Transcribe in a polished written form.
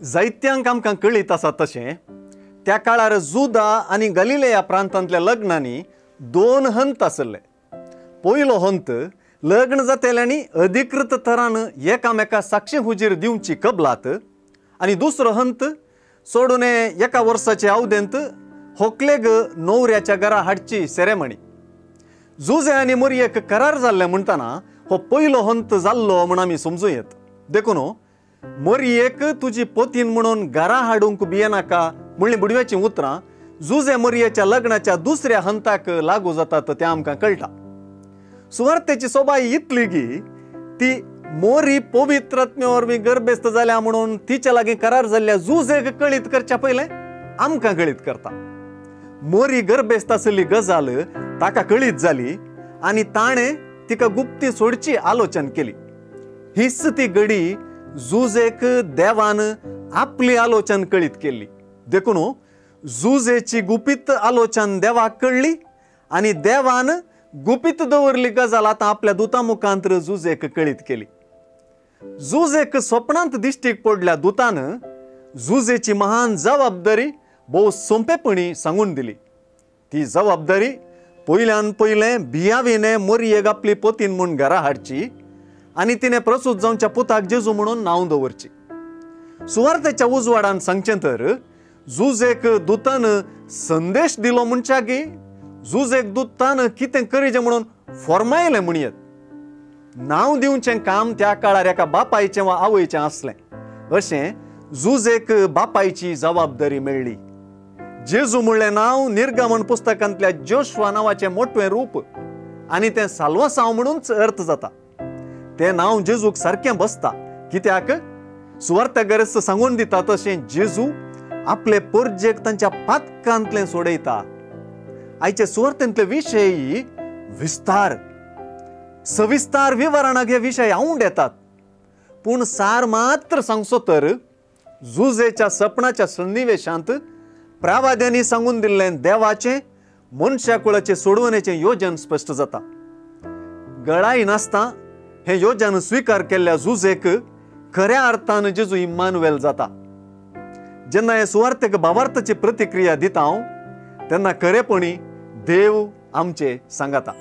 जायत्यांक आमकां कळीत आसा तशें त्या काळार जुदा आनी गलिलेया प्रांतांतल्या लग्नांनी दोन हंत आसले। पयलो हंत लग्न जातेल्यांनी अधिकृत थरान एकामेका साक्षी हुजीर दिवची कबलात आनी दुसरो हंत सोडून एका वर्साचे अवधेंत होकलेग नवऱ्याच्या घरा हाडची सेरेमणी। जुजे आनी मोरयेक करार जाल्ले म्हणटना हो पयलो हंत जाल्लो म्हूण आमी समजूं येत। देखून मोरयेक तुजी पोतीन म्हणून घरा हाडूंक भियेनाका म्हणली बुडव्याचीं उतरां जुजे मोरयेच्या लग्नाच्या दुसऱ्या हंताक लागू जातात तें आमकां कळटा। सुवार्तेची सोबाय इतली की ती मोरी पवित्र वरवीं गर्भेस्त जाल्या म्हणून तिच्या लागीं करार जाल्ल्या जुजेक कळीत करच्या पयलें आमकां कळीत करता। मोरी गर्भेस्त आशिल्ली गजाल ताका कळीत जाली आनी ताणें तिका गुप्ती सोडची आलोचन केली। हीच ती घडी जुजेक देवान आपली आलोचन कळीत केली। देखून जुजेची गुपीत आलोचन देवाक कळ्ळी आनी देवान गुपीत दवरली गजाल आतां आपल्या दुता मुखांतर जुजेक कळीत केली। जुजेक स्वप्नांत दिश्टीक पडल्या दुतान जुजेची महान जबाबदारी भोव सोंपेपणी सांगून दिली। ती जबाबदारी पयल्यान पयलें भियाविने मोरयेक आपली पोतीन म्हूण घरा हाडची आनी तिणें प्रसूत जावच्या पुताक जेजू म्हणून नांव दवरची। सुवार्थेच्या उजवाडान सांगचें तर जुजेक दुतान संदेश दिलो म्हणच्या की जुजेक दुतान कितें करीचें म्हणून फॉर्मायलें म्हणयेत। नांव दिवचें काम त्या काळार एका बापायचें वा आवयचें आसलें। अशें जुजेक बापायची जबाबदारी मेळ्ळी। जेजू म्हणलें नांव निर्गमन पुस्तकांतल्या जोशवा नांवाचें मोटवें रूप आनी तें साल्वासांव म्हणूनच अर्थ जाता। तें नांव जेजूक सारकें बसता कित्याक सुवार्ता गरज सांगून दिता तशें जेजू आपले पोरजेक तांच्या पातकांतलें सोडयता। आयचे सुवार्तेंतले विशय विस्तार सविस्तार विवरणाक हे विशय आवड येतात, पूण सार मात्र सांगचो तर जुजेच्या सपनाच्या सन्निवेशांत प्रावाद्यांनी सांगून दिल्लें देवाचें मनशा कुळाचें सोडवणेचें योजन स्पश्ट जाता। गळाय नासता हें योजन स्विकार केल्ल्या जुजेक खऱ्या अर्थान जेजू इम्मानुएल जाता। जेन्ना हे सुवार्थेक भावार्थाची प्रतिक्रिया दिता हांव तेन्ना खरेपणी देव आमचे सांगाता।